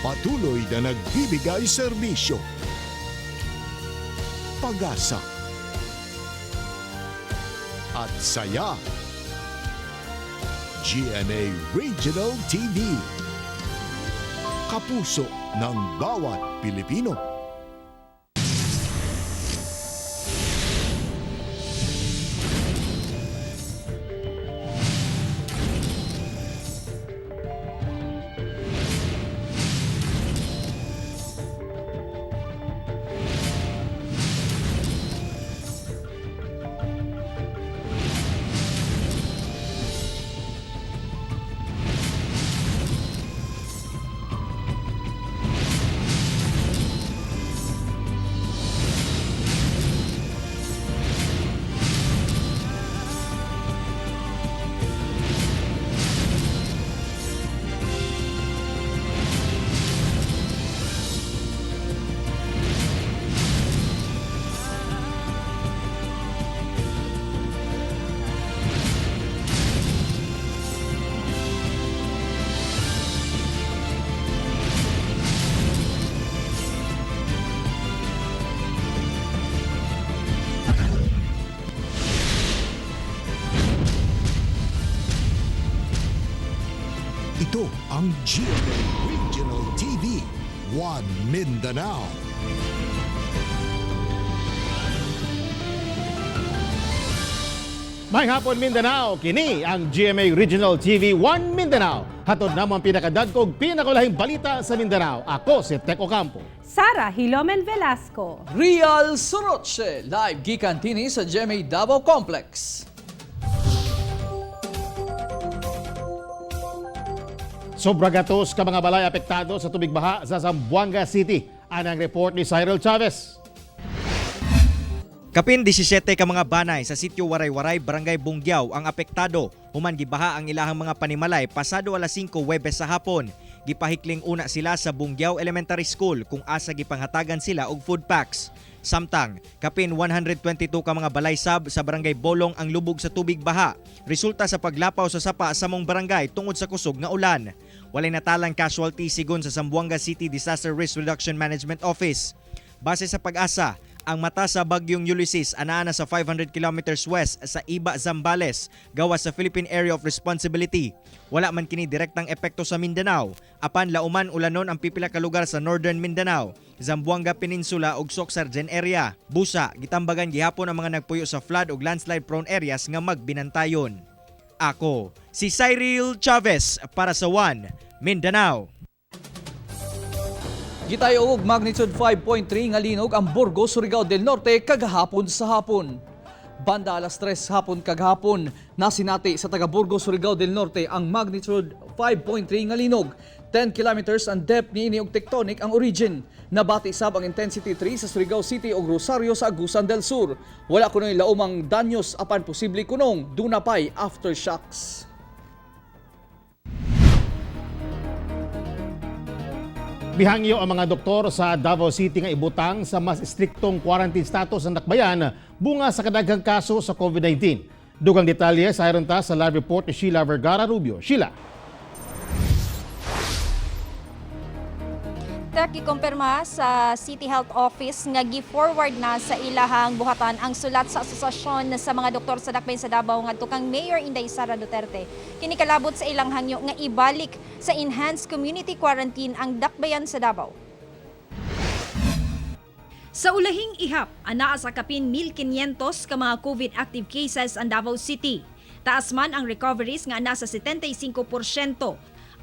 Patuloy na nagbibigay serbisyo, pag-asa, at saya. GMA Regional TV. Kapuso ng bawat Pilipino. Ito ang GMA Regional TV, One Mindanao. May hapon, Mindanao, kini ang GMA Regional TV 1 Mindanao. Hatod namo ang pinakadagkog, pinakulahing balita sa Mindanao. Ako si Teko Campo. Sara Hilomen Velasco. Real Soroche, live gikan dinhi sa GMA Davao Complex. Sobra gatos ka mga balay apektado sa tubig baha sa Zamboanga City. Anang report ni Cyril Chavez. Kapin 17 ka mga banay sa sitio Waray-Waray, Barangay Bungyao ang apektado. Human gibaha ang ilahang mga panimalay pasado alas 5 Huwebes sa hapon. Gipahikling una sila sa Bungyao Elementary School kung asa gipanghatagan sila og food packs. Samtang, kapin 122 ka mga balay sab sa Barangay Bolong ang lubog sa tubig baha. Resulta sa paglapaw sa sapa sa mong barangay tungod sa kusog nga ulan. Walay natalang casualty sigon sa Zamboanga City Disaster Risk Reduction Management Office. Base sa PAGASA, ang mata sa bagyong Ulysses anaa na sa 500 kilometers west sa Iba, Zambales, gawas sa Philippine Area of Responsibility. Wala man kini direktang epekto sa Mindanao, apan lauman ulanon ang pipila ka lugar sa Northern Mindanao, Zamboanga Peninsula ug Socsargen area. Busa, gitambagan gihapon ang mga nagpuyo sa flood ug landslide prone areas nga magbinantayon. Ako, si Cyril Chavez para sa One Mindanao. Gitayo og magnitude 5.3 nga linog ang Burgos, Surigao del Norte kagahapon sa hapon. Banda alas 3 hapon kagahapon, nasinati sa taga Burgos, Surigao del Norte ang magnitude 5.3 nga linog. 10 kilometers ang depth niini og tectonic ang origin. Nabati sab ang intensity 3 sa Surigao City ug Rosario sa Agusan del Sur. Wala kunoy laumang danyos apan posible kunong duna pay aftershocks. Bihangyo ang mga doktor sa Davao City nga ibutang sa mas istriktong quarantine status ang dakbayan bunga sa kadaghang kaso sa COVID-19. Dugang detalye sa ta sa live report ni Sheila Vergara Rubio. Sheila. Tek, gikumpirma sa City Health Office nga gi-forward na sa ilahang buhatan ang sulat sa asosasyon sa mga doktor sa Dakbayan sa Davao ngadto kang Mayor Inday Sara Duterte. Kini kalabot sa ilang hangyo nga ibalik sa enhanced community quarantine ang Dakbayan sa Davao. Sa ulahing ihap, anaa sa kapin 1,500 ka mga COVID active cases ang Davao City. Taas man ang recoveries nga nasa 75%.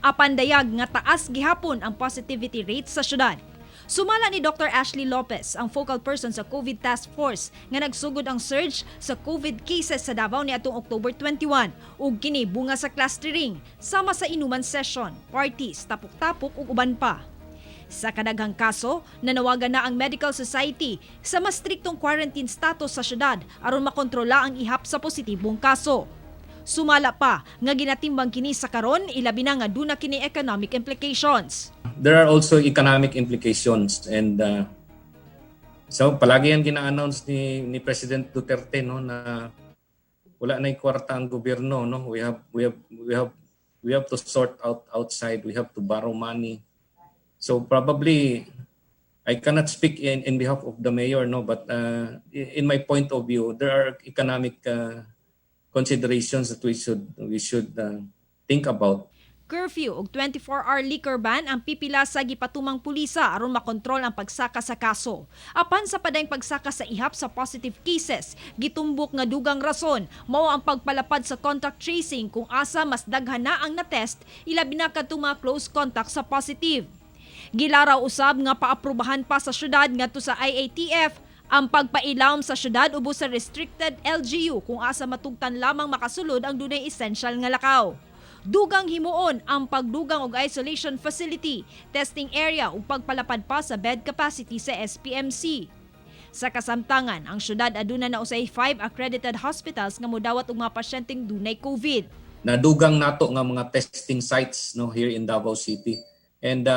Apan dayag nga taas gihapon ang positivity rate sa syudad. Sumala ni Dr. Ashley Lopez, ang focal person sa COVID Task Force nga nagsugod ang surge sa COVID cases sa Davao niadtong October 21 ug kini bunga sa clustering sama sa inuman session, parties, tapok-tapok ug uban pa. Sa kadaghang kaso, nanawagan na ang Medical Society sa mas striktong quarantine status sa syudad aron makontrola ang ihap sa positibong kaso. Sumala pa nga ginatimbang kini sa karon, ilabi na nga duna kini economic implications. There are also economic implications and so palagi yan gina-announce ni President Duterte, no, na wala na kwarta ang gobyerno, no, we have to sort out outside, we have to borrow money. So probably I cannot speak in behalf of the mayor, no, but in my point of view, there are economic considerations that we should think about. Curfew ug 24-hour liquor ban ang pipila sa gipatumang pulisa aron makontrol ang pagsaka sa kaso. Apan sa padayong pagsaka sa ihap sa positive cases, gitumbok nga dugang rason mao ang pagpalapad sa contact tracing kung asa mas daghan na ang na-test, ilabi na kadtong mga close contact sa positive. Gilaraw usab nga paaprubahan pa sa syudad ngadto sa IATF ang pagpailawom sa syudad ubos sa restricted LGU kung asa matugtan lamang makasulod ang dunay essential nga lakaw. Dugang himuon ang pagdugang og isolation facility, testing area ug pagpalapad pa sa bed capacity sa SPMC. Sa kasamtangan, ang syudad aduna na usay 5 accredited hospitals nga modawat og mga pasyenteng dunay COVID. Nadugang nato nga mga testing sites, no, here in Davao City. And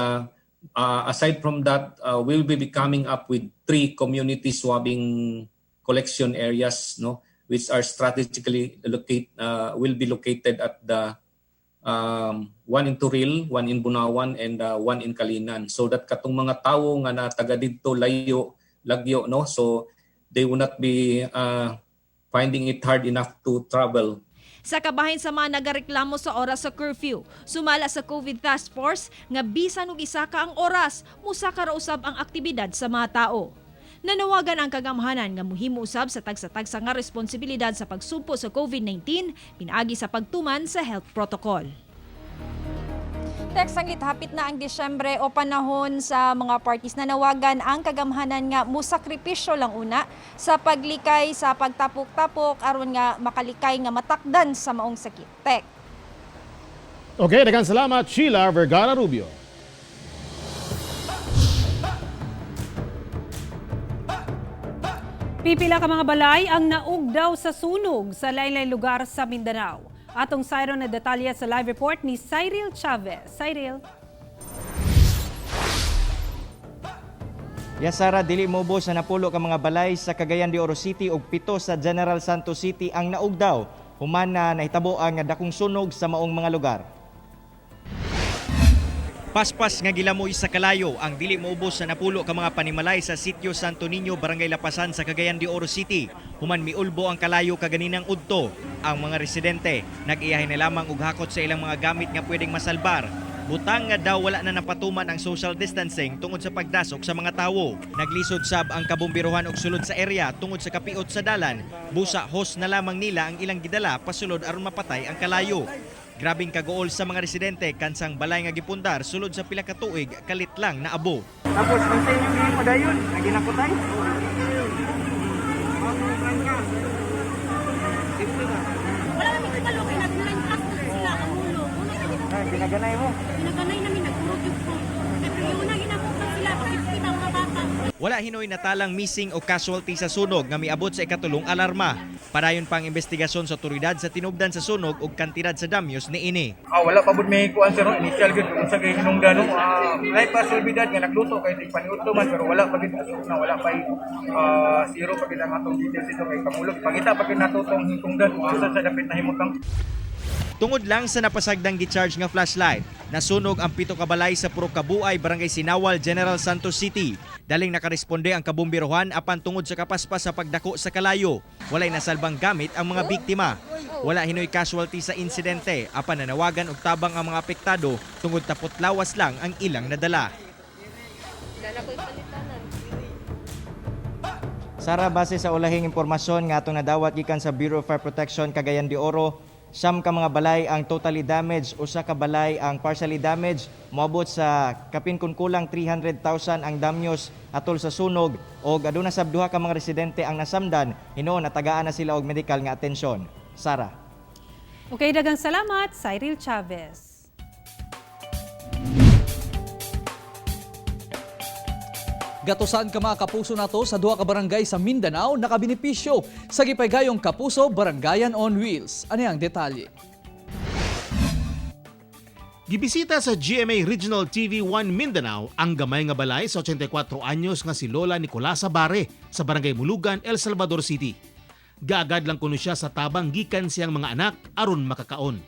aside from that, we will be coming up with three community swabbing collection areas, no, which are strategically locate will be located at the one in Toril, one in Bunawan, and one in Calinan, so that katong mga tawo nga na taga didto layo lagyo, no, so they will not be finding it hard enough to travel. Sa kabahin sa mga nagareklamo sa oras sa curfew, sumala sa COVID Task Force nga bisan og isa ka ang oras, musaka ra usab ang aktibidad sa mga tao. Nanawagan ang kagamhanan nga muhimo usab sa tagsa-tagsa nga responsibilidad sa pagsumpo sa COVID-19 pinaagi sa pagtuman sa health protocol. Tex, sanglit hapit na ang Disyembre o panahon sa mga parties, nanawagan ang kagamhanan nga musakripisyo lang una sa paglikay sa pagtapok-tapok aron nga makalikay nga matakdan sa maong sakit. Tek. Okay, daghang salamat, Sheila Vergara Rubio. Pipila ka mga balay ang naugdaw sa sunog sa lain-laing lugar sa Mindanao. Atong sayron na detalye sa live report ni Cyril Chavez. Cyril. Yasara, dili mobo sa napulo ka mga balay sa Cagayan de Oro City ug 7 sa General Santos City ang naugdaw human na nahitabo ang dakong sunog sa maong mga lugar. Paspas nga gilamoy sa kalayo ang dili moubos sa napulo ka mga panimalay sa Sitio Santo Niño, Barangay Lapasan sa Cagayan de Oro City. Human miulbo ang kalayo kaganinang udto. Ang mga residente nag-iyahe na lamang og hakot sa ilang mga gamit nga pwedeng masalbar. Butang nga daw wala na napatuman ang social distancing tungod sa pagdasok sa mga tawo. Naglisod sab ang kabombiruhan og sulod sa area tungod sa kapiot sa dalan. Busa hose na lamang nila ang ilang gidala pasulod aron mapatay ang kalayo. Grabing kaguol sa mga residente kansang balay nga gipundar sulod sa pila ka tuig kalit lang na abo. Tapos, kung sa inyong gihimo dayon, naginakutay. Wala namin kabalo kay nag-line sila ang ulo. Ah, ginaganay mo. Ginaganay namin nagkurog yung ko. Pero yung una ginakutan sila pakipit ang mga bata. Wala hinoy natalang missing o casualty sa sunog nga miabot sa ikatulong alarma. Padayon pa ang investigasyon sa otoridad sa tinubdan sa sunog ug kantidad sa damyos niini. Ah, wala pa pud may kuan sir, no? Initial gyud kung unsa kay hinungdan, no. Ah, lahi posibilidad nga nagluto kay tig paniudto man, pero wala pa gid na wala pa zero pa gid ang atong details ito kay kamulog. Pangita pa gid nato tong hingtungdan kung asa sa dapit nahimutang. Tungod lang sa napasagdang gicharge nga flashlight, nasunog ang 7 ka balay sa Purok Kabuay, Barangay Sinawal, General Santos City. Daling nakaresponde ang kabombiruhan apan tungod sa kapaspas sa pagdako sa kalayo, walay nasalbang gamit ang mga biktima. Wala hinoy casualty sa insidente apan nanawagan og tabang ang mga apektado tungod tapot lawas lang ang ilang nadala. Sara, base sa ulahing impormasyon nga atong nadawat gikan sa Bureau of Fire Protection Cagayan de Oro, 9 ka mga balay ang totally damaged, 1 ka balay ang partially damaged, moabot sa kapin kun kulang 300,000 ang damyos atol sa sunog og aduna sab 2 ka mga residente ang nasamdan, hinuon natagaan na sila og medical nga atensyon. Sara. Okay, daghang salamat, Cyril Chavez. Gatusan ka mga kapuso nato sa 2 ka barangay sa Mindanao nakabenepisyo sa gipaygayong Kapuso Barangayan on Wheels. Ano ang detalye? Gibisita sa GMA Regional TV 1 Mindanao ang gamay nga balay sa 84 anyos nga si Lola Nicolasa Bare sa Barangay Mulugan, El Salvador City. Gaagad lang kuno siya sa tabang gikan siyang mga anak aron makakaon.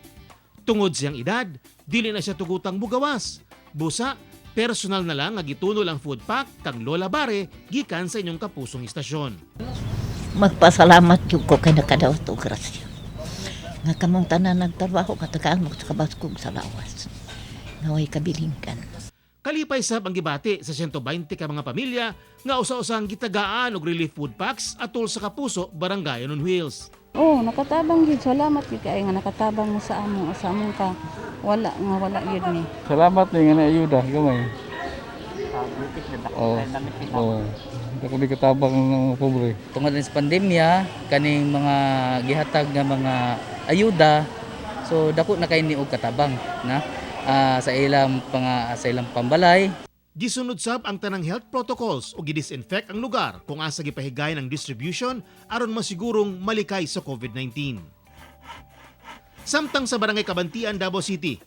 Tungod siyang edad, dili na siya tugutang mugawas. Busa, Personal na lang nga gitunol ang food pack kang Lola Bare gikan sa inyong kapusong istasyon. Magpasalamat jud ko kay nakadawat og grasya. Nga kamong tanan nagtrabaho katagaan mo sa kabaskog sa lawas. Nga way kabilingkan. Kalipay sab ang gibati sa 120 ka mga pamilya nga usa-usang gitagaan og relief food packs atol sa Kapuso, Barangay on Wheels. Oh, nakatabang gyud. Salamat gyud kay nga nakatabang mo sa amo, sa among ka. Wala nga wala gyud ni. Salamat ni nga naayuda gamay. Oh. Oh. Dako di katabang ng mga pobre. Tungod din sa pandemya, kaning mga gihatag nga mga ayuda, so dako na kay ni og katabang na sa ilang pambalay. Gisunod sab ang tanang health protocols o gidisinfect ang lugar kung asa gipahigay ng distribution aron masigurong malikay sa COVID-19. Samtang sa Barangay Kabantian, Davao City,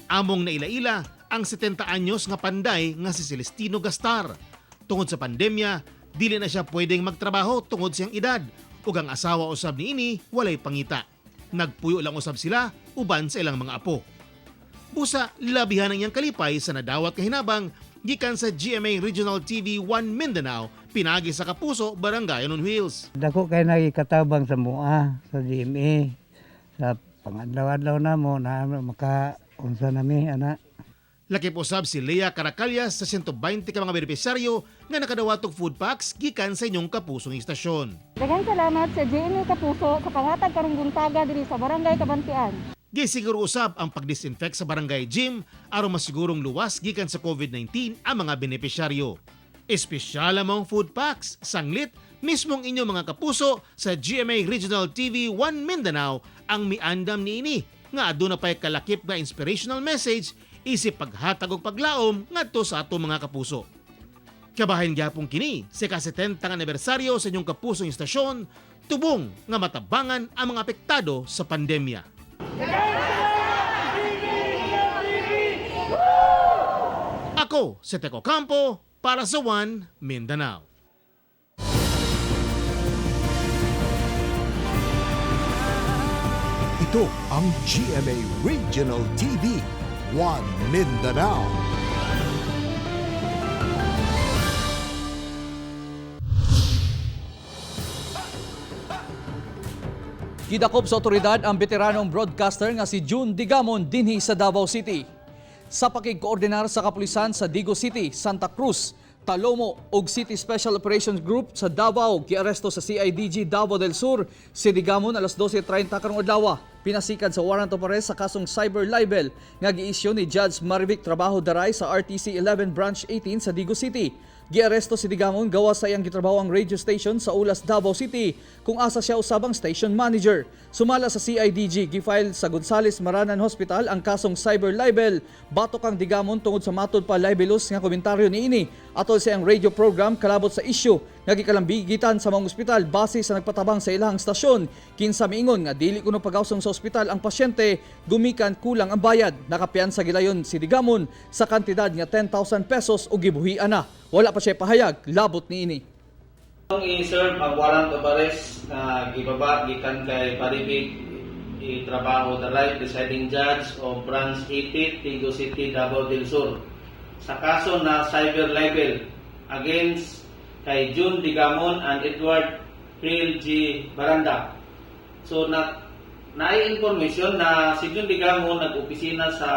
among nailaila ang 70 anyos nga panday nga si Celestino Gastar. Tungod sa pandemya, dili na siya pwedeng magtrabaho tungod siyang edad ug ang asawa usab niini walay pangita. Nagpuyo lang usab sila uban sa ilang mga apo. Busa, labihan ang iyang kalipay sa nadawat kahinabang gikan sa GMA Regional TV 1 Mindanao, pinagi sa Kapuso, Barangay on Wheels. Dako kay nagikatabang sa mua sa GMA sa pangadlaw-adlaw namo na maka unsa nami ana. Laki po sab si Lea Caracalyas sa 120 ka mga benepisyaryo nga nakadawat og food packs gikan sa inyong kapusong istasyon. Daghang salamat sa GMA Kapuso sa panghatag karong buntaga diri sa Barangay Kabantian. Gisiguro usab ang pagdisinfect sa barangay gym aron masigurong luwas gikan sa COVID-19 ang mga benepisyaryo. Espesyal ang mga food packs, sanglit, mismong inyong mga kapuso sa GMA Regional TV 1 Mindanao ang miandam niini nga aduna pay kalakip nga inspirational message isip paghatag og paglaom ngadto sa ato mga kapuso. Kabahin gyapon kini sa ika-70 nga anibersaryo sa inyong kapusong istasyon, tubong nga matabangan ang mga apektado sa pandemya. Ako si Teco Campo para sa One Mindanao. Ito ang GMA Regional TV, One Mindanao. Gidakop sa otoridad ang veteranong broadcaster nga si June Digamon dinhi sa Davao City. Sa pakigkoordinar sa kapulisan sa Digo City, Santa Cruz, Talomo ug City Special Operations Group sa Davao giaresto sa CIDG Davao del Sur si Digamon alas 12:30 karong adlaw. Pinasikan sa warrant of arrest sa kasong cyber libel nga giisyu ni Judge Marivic Trabajo Daray sa RTC 11 Branch 18 sa Digo City. Giaresto si Digamon gawa sa iyang gitrabaho ang radio station sa Ulas, Davao City kung asa siya usabang station manager. Sumala sa CIDG, gifile sa Gonzales Maranan Hospital ang kasong cyber libel. Batok ang Digamon tungod sa matod pa libelous nga komentaryo niini atol sa iyang radio program kalabot sa issue nga gikalambigitan sa mga ospital base sa nagpatabang sa ilahang stasyon. Kinsa miingon nga dili kuno pagawsong sa ospital ang pasyente gumikan kulang ang bayad. Nakapiyansa gilayon si Digamon sa kantidad nga 10,000 pesos o gibuhian na. Wala pa siya pahayag labot niini. Ang i-serve ang warrant of arrest na gibaba gikan kay Paribig itrabaho the right presiding judge of Branch 80 Tigo City, Davao del Sur sa kaso na cyber libel against kay June Digamon and Edward Phil G. Baranda. So na naay information na si June Digamon nag-opisina sa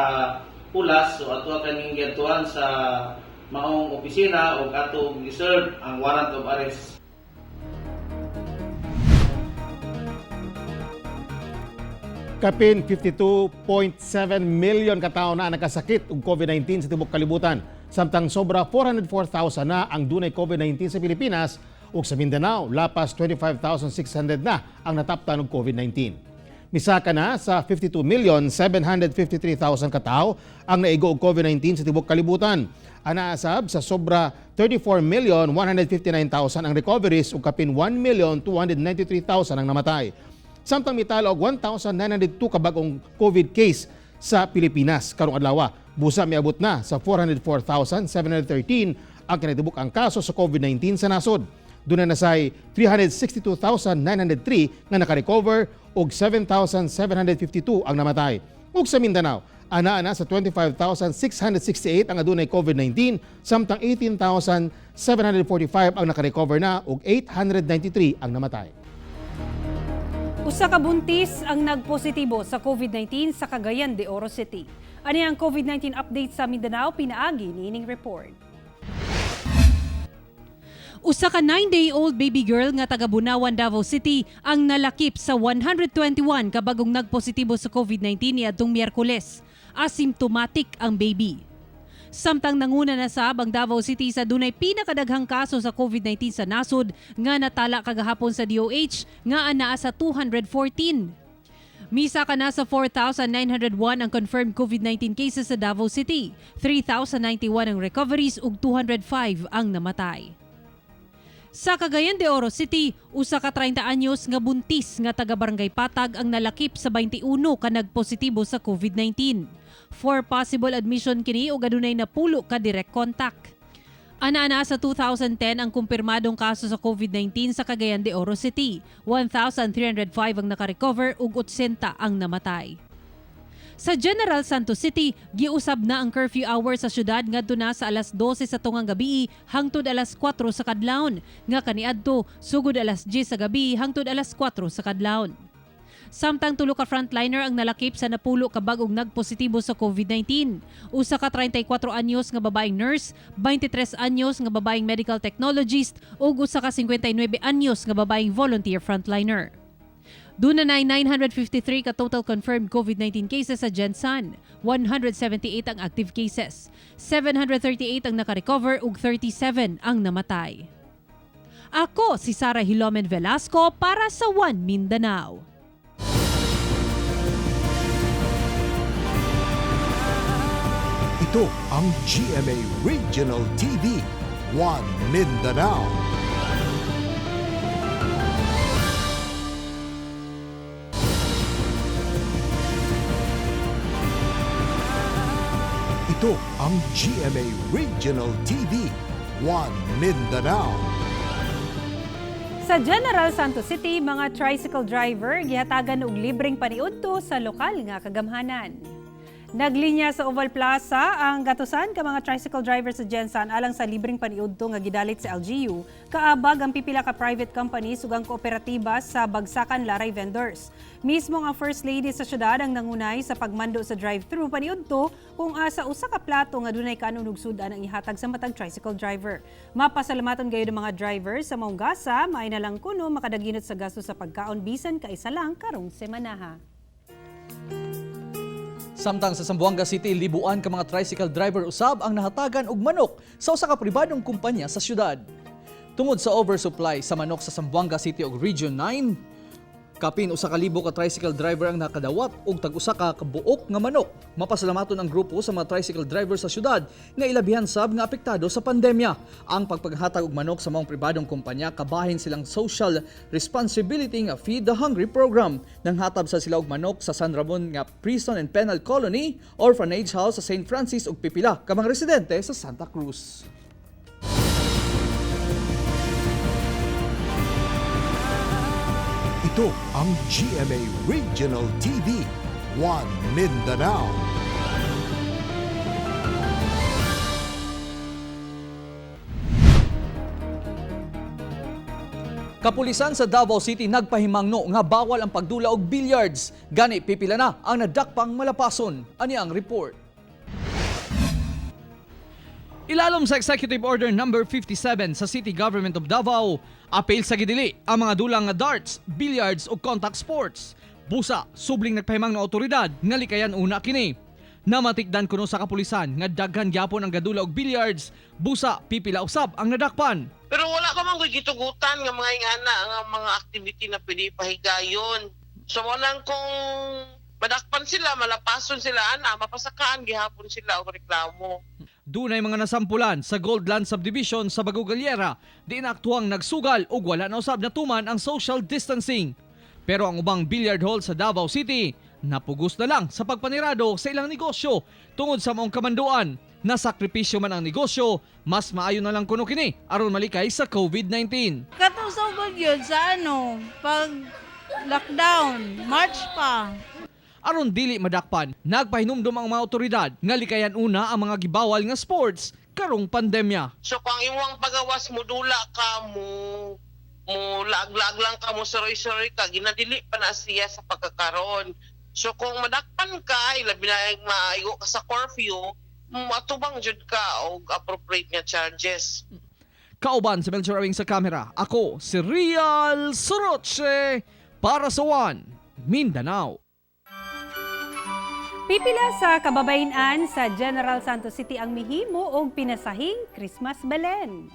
Ulas, so ato kaning giadtuan sa maong opisina og ato gi-serve ang warrant of arrest. Kapin 52.7 million katao na ang nakasakit og COVID-19 sa tibuok kalibutan. Samtang sobra 404,000 na ang dunay COVID-19 sa Pilipinas ug sa Mindanao, lapas 25,600 na ang nataptan og COVID-19. Misaka na sa 52,753,000 katao ang naigo og COVID-19 sa tibuok kalibutan. Anaasab sa sobra 34,159,000 ang recoveries ug kapin 1,293,000 ang namatay. Samtang mitala og 1,902 ka bag-ong COVID case sa Pilipinas karong adlaw. Busa miabot na sa 404,713 ang kinatibuk ang kaso sa COVID-19 sa nasod. Doon na nasay 362,903 nga nakarecover ug 7,752 ang namatay. Ug sa Mindanao, ana-ana sa 25,668 ang adunay COVID-19 samtang 18,745 ang nakarecover na ug 893 ang namatay. Usa ka buntis ang nagpositibo sa COVID-19 sa Cagayan de Oro City. Ani ang COVID-19 update sa Mindanao pinaagi niining report. Usa ka 9-day-old baby girl nga taga Bunawan, Davao City ang nalakip sa 121 ka bagong nagpositibo sa COVID-19 niadtong Miyerkules. Asymptomatic ang baby. Samtang nanguna na sab ang Davao City sa dunay pinakadaghang kaso sa COVID-19 sa nasod nga natala kagahapon sa DOH nga anaa sa 214. Misa ka na sa 4,901 ang confirmed COVID-19 cases sa Davao City, 3,091 ang recoveries ug 205 ang namatay. Sa Cagayan de Oro City, usa ka 30 anyos nga buntis nga taga Barangay Patag ang nalakip sa 21 ka nagpositibo sa COVID-19. For possible admission kini ug adunay napulo ka direct contact. Ana-ana sa 2010 ang kumpirmadong kaso sa COVID-19 sa Cagayan de Oro City. 1,305 ang nakarecover ug 80 ang namatay. Sa General Santos City, giusab na ang curfew hour sa syudad ngadto na sa alas 12 sa tungang gabi hangtod alas 4 sa kadlawon, nga kaniadto sugod alas 10 sa gabi hangtod alas 4 sa kadlawon. Samtang tulo ka frontliner ang nalakip sa napulo ka bag-ong nagpositibo sa COVID-19. Usa ka 34 anyos nga babaeng nurse, 23 anyos nga babaeng medical technologist ug usa ka 59 anyos nga babaeng volunteer frontliner. Duna na 953 ka total confirmed COVID-19 cases sa Gensan. 178 ang active cases. 738 ang nakarecover ug 37 ang namatay. Ako si Sara Hilomen Velasco para sa One Mindanao. Ito ang GMA Regional TV, One Mindanao. Ito ang GMA Regional TV, One Mindanao. Sa General Santos City, mga tricycle driver gihatagan og libreng paniudto sa lokal nga kagamhanan. Naglinya sa Oval Plaza ang gatusan ka mga tricycle driver sa Gensan alang sa libreng paniudto nga gidalit sa LGU, kaabag ang pipila ka private companies ug ang kooperatiba sa Bagsakan Laray Vendors. Mismo ang First Lady sa syudad ang nangunay sa pagmando sa drive-thru paniudto kung asa usa ka plato nga dunay kanon ug sud-an ang ihatag sa matag tricycle driver. Mapasalamaton gayud ang mga driver sa maong gasa, maay na lang kuno makadaginot sa gasto sa pagkaon bisan kaisa lang karong semanaha. Samtang sa Zamboanga City, libuan ka mga tricycle driver usab ang nahatagan og manok sa usa ka pribadong kumpanya sa syudad. Tungod sa oversupply sa manok sa Zamboanga City ug Region 9, kapin 1,000 ka tricycle driver ang nakadawat og tag-usa ka kabuok nga manok. Mapasalamaton ang grupo sa mga tricycle driver sa syudad nga ilabihan sab nga apektado sa pandemya. Ang pagpaghatag og manok sa maong pribadong kumpanya kabahin silang social responsibility nga Feed the Hungry program. Nanghatab sa sila og manok sa San Ramon nga Prison and Penal Colony, Orphanage House sa St. Francis ug pipila ka mga residente sa Santa Cruz. Ito ang GMA Regional TV, One Mindanao. Kapulisan sa Davao City nagpahimangno nga bawal ang pagdula og billiards. Gani pipila na ang nadakpang malapason. Ani ang report. Ilalom sa Executive Order Number 57 sa City Government of Davao, appeal sa gidili ang mga dulang nga darts, billiards o contact sports. Busa, subling nagpahimang ng otoridad nga likayan una kini. Namatikdan kuno sa kapulisan nga daghan gyapon ang gadula og billiards, busa pipila usab ang nadakpan. Pero wala pa man ko'y gitugutan nga mga ingana nga mga activity na pwede ipahigayon. So walang kung madakpan sila, malapason sila ana, mapasakaan gihapon sila og reklamo. Dunay mga nasampulan sa Goldland Subdivision sa Bago Galera, di naaktuang nagsugal ug wala na usab natuman ang social distancing. Pero ang ubang billiard hall sa Davao City, napugos na lang sa pagpanirado sa ilang negosyo tungod sa maong kamanduan. Nasakripisyo man ang negosyo, mas maayo na lang kuno kini aron malikay sa COVID-19. Katong sugod yun sa ano, pag lockdown, March pa. Aron dili madakpan, nagpahinumdum ang mga otoridad nga likayan una ang mga gibawal nga sports karong pandemya. So kung ang imong pagawas mo dula ka mo mo laag-laag lang ka, mo suroy-suroy ka, ginadili pa na siya sa pagkakaroon. So kung madakpan ka, ilabi na yung maigo ka sa curfew, matubang jud ka og appropriate nga charges. Kauban sa Melchor Awing sa kamera, ako si Real Soroche para sa One Mindanao. Pipila sa kababayen-an sa General Santos City ang mihimo og pinasahing Christmas Belen.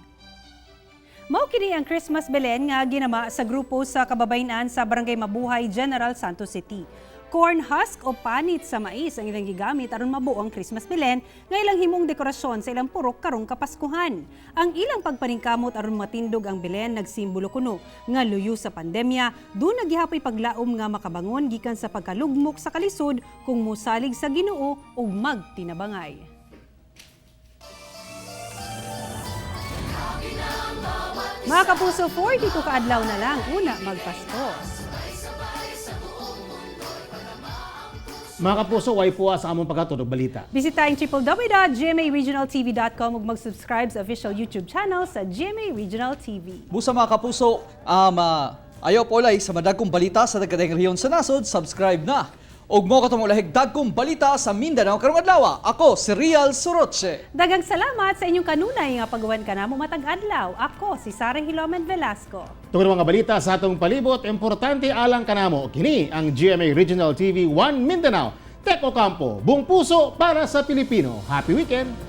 Mao kini ang Christmas Belen nga ginama sa grupo sa kababayen-an sa Barangay Mabuhay, General Santos City. Corn husk o panit sa mais ang ilang gigamit aron mabuo ang Christmas Belen nga ilang himong dekorasyon sa ilang purok karong Kapaskuhan. Ang ilang pagpaningkamot aron matindog ang Belen nagsimbolo kuno nga luyo sa pandemya, duna gihapoy paglaom nga makabangon gikan sa pagkalugmok sa kalisod kung mosalig sa Ginoo ug magtinabangay. Mga kapuso, 42 kaadlaw na lang una magpasko. Mga kapuso, way po sa among paghatod og balita. Bisitahin www.gmaregionaltv.com ug mag-subscribe sa official YouTube channel sa GMA Regional TV. Busa, mga kapuso, ayaw polay sa madagkong balita sa dagkadayang rehiyon sa nasod, subscribe na. Og mo katong ulahig dagkong balita sa Mindanao karong adlaw. Ako si Real Soroche. Daghang salamat sa inyong kanunay nga pag-uban kanamo matag adlaw. Ako si Sara Hilomen Velasco. Tungod mga balita sa atong palibot, importante alang kanamo. Kini ang GMA Regional TV 1 Mindanao. Tek Ocampo, buong puso para sa Pilipino. Happy weekend!